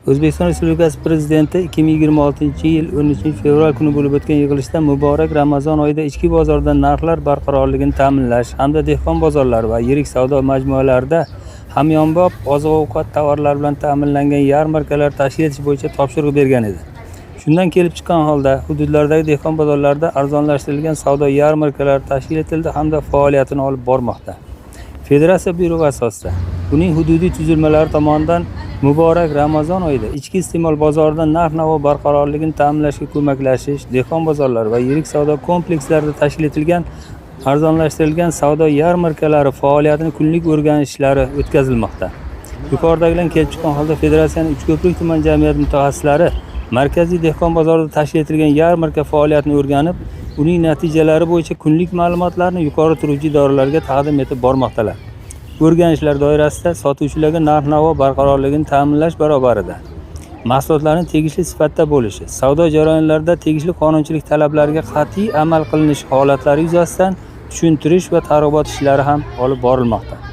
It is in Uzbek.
O'zbekiston Respublikasi Prezidenti 2026-yil 13 fevral kuni bo'lib o'tgan yig'ilishda muborak Ramazon oyida ichki bozorda narxlar barqarorligini ta'minlash hamda dehqon bozorlari va yirik savdo majmualarida hamyonbop oziq-ovqat tovarlari bilan ta'minlangan yarmarkalar tashkil etish bo'yicha topshiriq bergan edi. Shundan kelib chiqqan holda hududlardagi dehqon bozorlarida arzonlashtirilgan savdo yarmarkalari tashkil etildi hamda faoliyatini olib bormoqda. Federatsiya buyrug'i asosida uning hududiy tuzilmalari tomonidan muborak Ramazon oyida ichki iste'mol bozorida narx-navo barqarorligini ta'minlashga ko'maklashish, dehqon bozorlari va yirik savdo komplekslarida tashkil etilgan arzonlashtirilgan savdo yarmarkalari faoliyatini kunlik o'rganishlari o'tkazilmoqda. Yuqoridagilardan kelib chiqqan holda federatsiyaning Uchko'prik tuman jamiyati mutaxassislari markaziy dehqon bozorida tashkil etilgan yarmarka faoliyatini o'rganib, uning natijalari bo'yicha kunlik ma'lumotlarni yuqori turuvchi idoralarga taqdim etib bormoqdalar. O'rganishlar doirasida sotuvchilarga narx-navo barqarorligini ta'minlash barobarida mahsulotlarning tegishli sifatda bo'lishi, savdo jarayonlarida tegishli qonunchilik talablariga qat'iy amal qilinishi holatlari yuzasidan tushuntirish va targ'ibot ishlari ham olib borilmoqda.